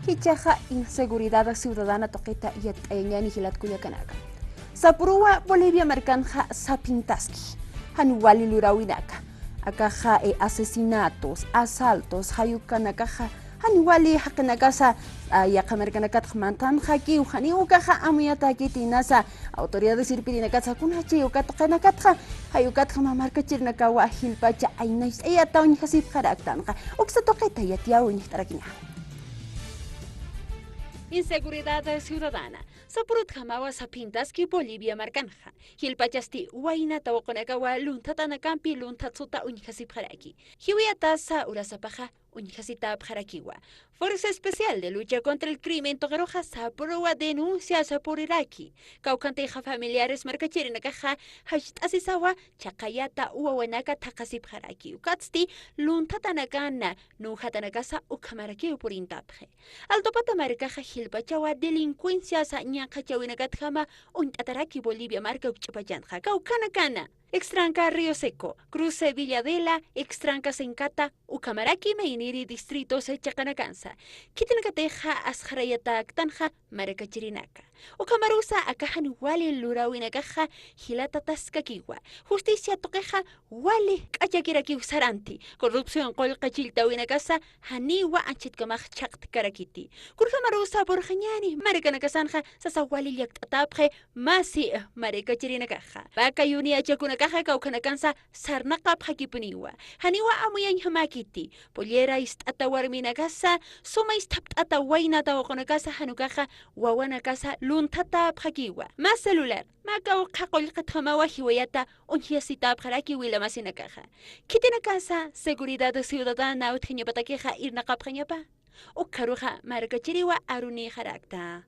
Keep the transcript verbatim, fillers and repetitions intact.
Jichhaxa inseguridad ciudadana tuqita yatt'ayañäni jilat kullakanaka. Sapüruwa Bolivia markanxa saphintaski jan wali luräwinaka. Akaxa, eh, asesinatos, asaltos, jay ukanakaxa jan wali jaqinakasa, ah, yaqha markanakatxa mantanxakiw, janiw ukaxa amuyatäkiti inasa autoridades irpirinakatsa kunachi uka tuqinakatxa, jay ukatxa mä markachirinakawa jilpacha aynacht'ayata uñjasipxaraktanxa. Uksa tuqita yatiyäwi uñjt'arakiña. Inseguridad ciudadana. Sapürutjamawa saphintaski Bolivia markanxa. Jilpachasti wayna tawaqunakawa lunthatanakampi lunthat suta uñjasipxaraki. Jiwayatasa urasapaxa uñjasitäpxarakiwa. Fuerza Especial de Lucha contra el Crimen tuqiruxa sapüruwa denunciasa puriraki. Kawkhantixa familiares markachirinakaxa jacht'asisawa chhaqayata wawanaka thaqhasipxaraki. Ukatsti lunthatanakan nuwjatanakasa ukhamarakiw purintapxi. Altupata markaxa jilpachawa delincuenciasa ñaqhachäwinakatjama uñt'ataraki Bolivia marka ukch'upachanxa. Kawkhanakana Extranca Río Seco, Cruce Villa Adela, Extranca Sencata, ukhamaraki mayniri distritos chiqanakansa. Khitinakatixa asxarayatäktanxa markachirinaka. Ukhamarusa aka jan wali luräwinakaxa jilatataskakiwa. Justicia tuqixa wali k'achakirakiw saranti. Corrupción qullqi chilltawinakasa janiwa anchhitkamax chhaqtkarakiti. Kunjamarusa purxañäni markanakasanxa sasa wali llakt'atäpxi masi markachirinakaxa. Vaca yuni achakunakaxa kawkhanakansa sarnaqapxakipuniwa. Janiwa amuyañjamäkiti. Pollera ist'ata warminakasa, suma isthapt'ata wayna tawaqunakasa, jan ukaxa wawanakasa lunthatäpxakiwa. Mä celular, mä kawkha qullqitjamawa jiwayata uñjasitäpxaraki wila masinakaxa. Khitinakasa seguridad ciudadana utjañapatakixa irnaqapxañapa. Ukxaruxa markachiriwa arunïxarakta.